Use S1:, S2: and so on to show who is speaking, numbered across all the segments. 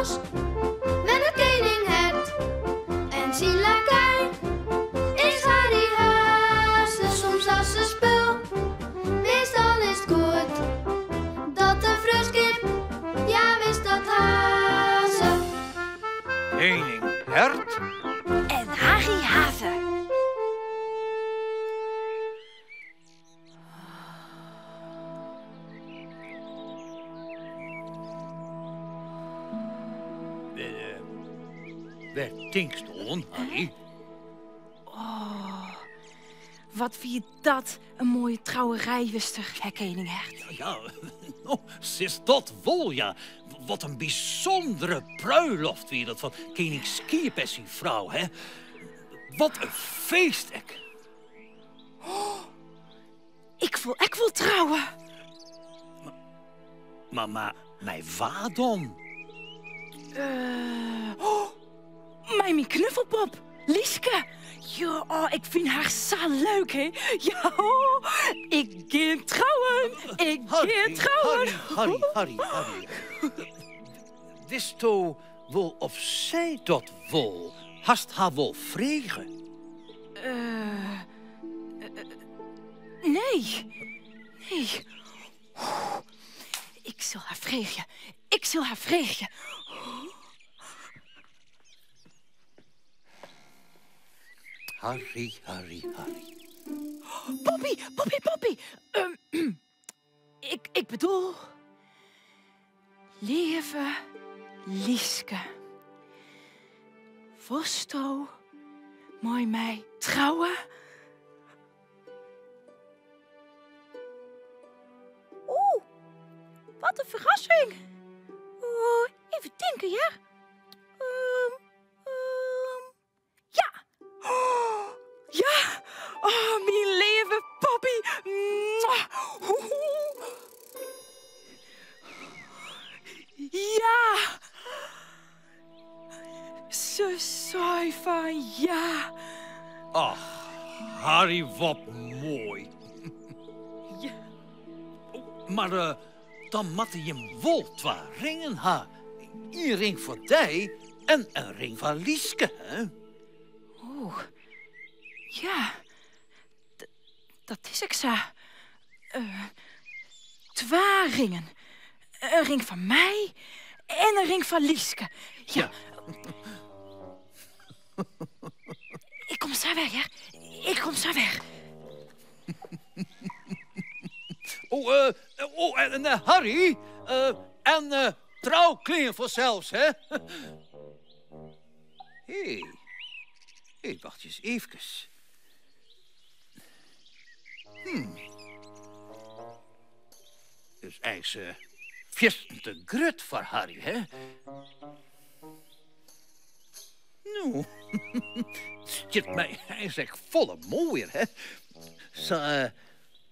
S1: bosk wennet kening Hert en syn lakei is Harry Haze. Soms as se spul, meastal is 't goed dat de freonskip, ja wis dat ha se.
S2: Kening Hert
S3: en Harry Haze.
S2: Wêr tinkst oan, Harry?
S3: Oh, wat wie dat in moaie trouwerij juster, hè kening Hert.
S2: Ja, no, sis dat wol, ja. Wat in bysûndere bruiloft wie dat fan kening Skiep en syn frou, hè. Wat in feest ek.
S3: Oh, ik wol ek wol trouwe.
S2: Mar, mar mei wa dan?
S3: Uh, oh, mei myn knuffelpop, Lieske. Ja, oh, ik fyn har sa leuk, hè. Ja, oh, ik gean trouwen. Ik gean trouwen.
S2: Harry, Harry, Harry. Witsto wol of sy dat wol? Hast har wol frege?
S3: Uh, nee. Nee. Ik sil har freegje. Ik sil har freegje.
S2: Harry, Harry, Harry.
S3: Poppy, Poppy, Poppy. Um, ik, ik bedoel... Leave Lieske. Wolsto mei my trouwe? Oeh, wat in ferrassing. Oeh, even tinke, hear. Ja! Oh, ja! Oh, myn leave Poppy! Ja! Se sei fan ja.
S2: Ach, Harry, wat moai.
S3: Ja.
S2: Mar uh, dan moatte jim wol twa ringen ha. Ien ring foar dy en in ring foar Lieske, hè?
S3: O, ja. Dat is ek sa. Uh, twa ringen. In ring foar my en in ring foar Lieske. Ja. Ik kom sa wer, hear. Ik kom sa wer.
S2: Oh, uh, oh en uh, Harry. Uh, en uh, trouklean fansels, hè? Hé, hé, wacht ris eefkes. Is eins uh, fierstente grut foar Harry, hè? No, stiet my eins ek folle moaier, hè? Sa, uh,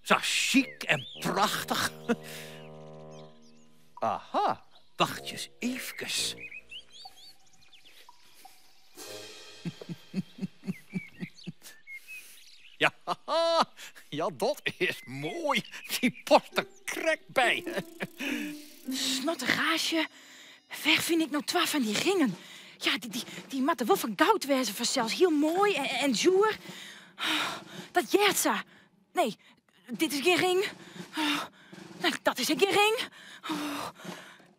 S2: sa sjyk en prachtich. Aha, wacht ris eefkes. Ja, ja, dat is moai. Dy past der krekt by.
S3: Snottegaasje, wêr fyn ik no twa fan dy ringen? Ja, dy, dy, dy moatte wol fan goud wêze fansels. Hiel moai en, en djoer. Dat heart sa. Nee, dit is gjin ring. Nee, dat is ek gjin ring.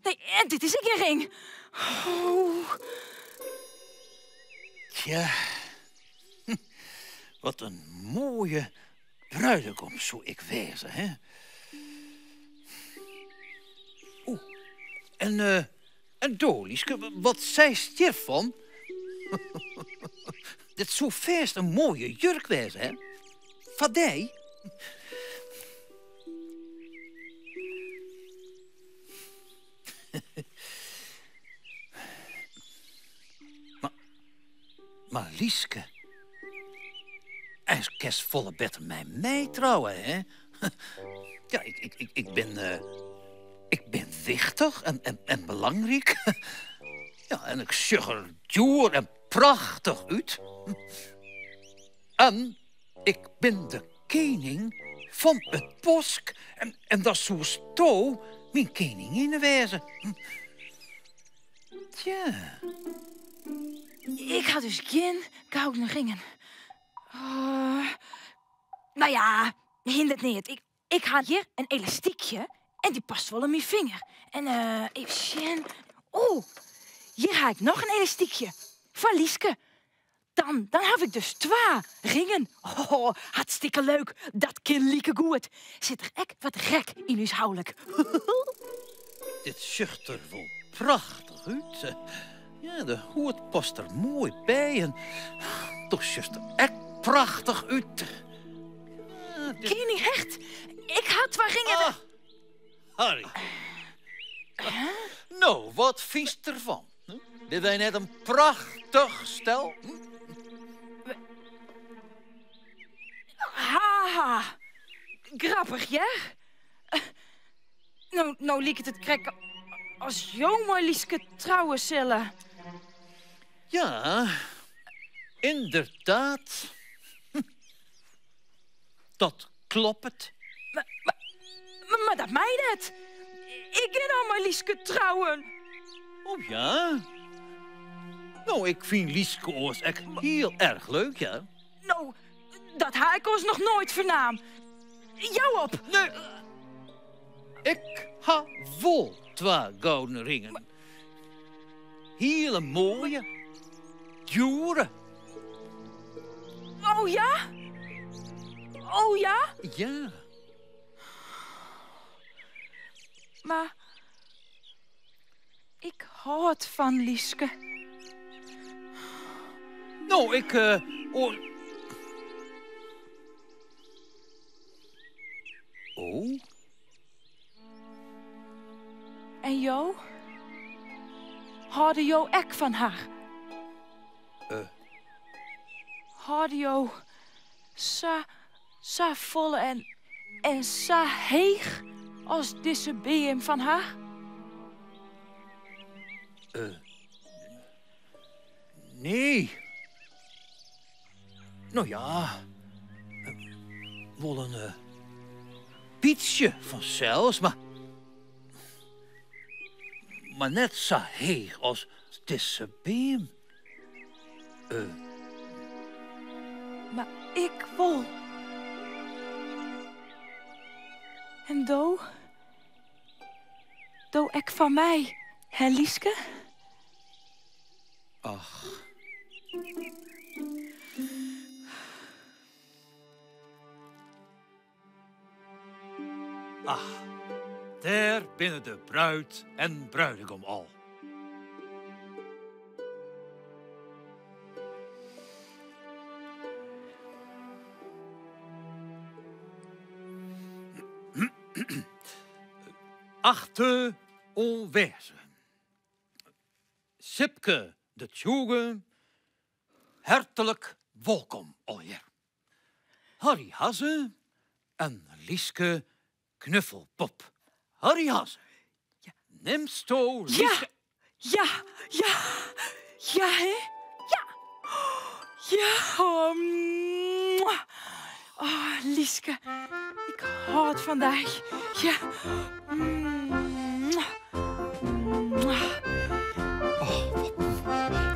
S3: Nee, en dit is ek gjin ring. Oh.
S2: Tja, wat in moaie bruidegom soe ik wêze, hè? Oeh, en, uh, en do, Lieske, wat seist hjirfan? Dit soe fêst in moaie jurk wêze, hè? Foar dy? Mar, mar Lieske, eins kinst folle better mei my trouwe, hè? Ja, ik, ik, ik, ik bin, uh, ik bin wichtich en, en, en belangryk. Ja, en ik sjoch der djoer en prachtich út. En ik bin de kening fan it bosk. En, en dan soesto myn keninginne wêze. Tja.
S3: Ik ha dus gjin gouden ringen. Uh, no ja, hindert neat. Ik, ik ha hjir in elastykje en dy past wol yn myn finger. En uh, even sjen. Oh, hjir ha ik noch in elastykje. Foar Lieske. Dan, dan haw ik dus twa ringen. Oh, hartstikke leuk. Dat kin like goed. Sit der ek wat rek yn ús houlik.
S2: Dit sjocht der wol prachtich út. Ja, de hoed past der moai by en do sjochst der ek prachtich út.
S3: Kening Hert, ik ha twa ringen.
S2: Ah, Harry. No, wat fynst derfan? Binne wy net in prachtich stel?
S3: Haha, grappich, hear. No, no liket it krekt as jo mei Lieske trouwe sille.
S2: Ja, ynderdaad. Dat kloppet.
S3: Mar, mar, mar dat mei net. Ik gean al mei Lieske trouwen.
S2: Oh ja? No, ik fyn Lieske oars ek hiel erch leuk, ja.
S3: No, dat ha ik oars noch noait fernaam. Jou op!
S2: Nee, ik ha wol twa gouden ringen. Hiele moaie, djoere.
S3: Oh ja? Oh ja?
S2: Ja.
S3: Mar ik hâld fan Lieske.
S2: No, ik. Oh. Oh?
S3: En jo? Hâlde jo ek fan har?
S2: Eh.
S3: Hâlde jo sa, sa folle en, en sa heech as dizze beam fan har?
S2: Eh. Nee. No ja, wol in eh, bytsje fansels, mar... Mar net sa heech as dizze beam. Eh.
S3: Mar ik wol. En do? Do ek fan my, hè Lieske?
S2: Ach. Ach, dêr binne de bruid en bruidegom al. Achte oanwêzigen. Sipke de Tsjûge, hertlik wolkom allegear. Harry Hazze en Lieske Knuffelpop. Harry Hazze, nimsto Lieske...
S3: Ja, ja, ja, hè? Ja. Ja, oh, mwah. Oh, Lieske, ik hâld fan dy. Ja. Mwah. Mwah.
S2: Oh, wat moai.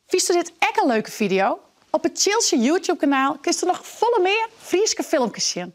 S4: Fynsto dit ek in leuke fideo? Op it Tsjiltsje YouTube-kanaal kinsto noch folle mear Fryske filmkes sjen.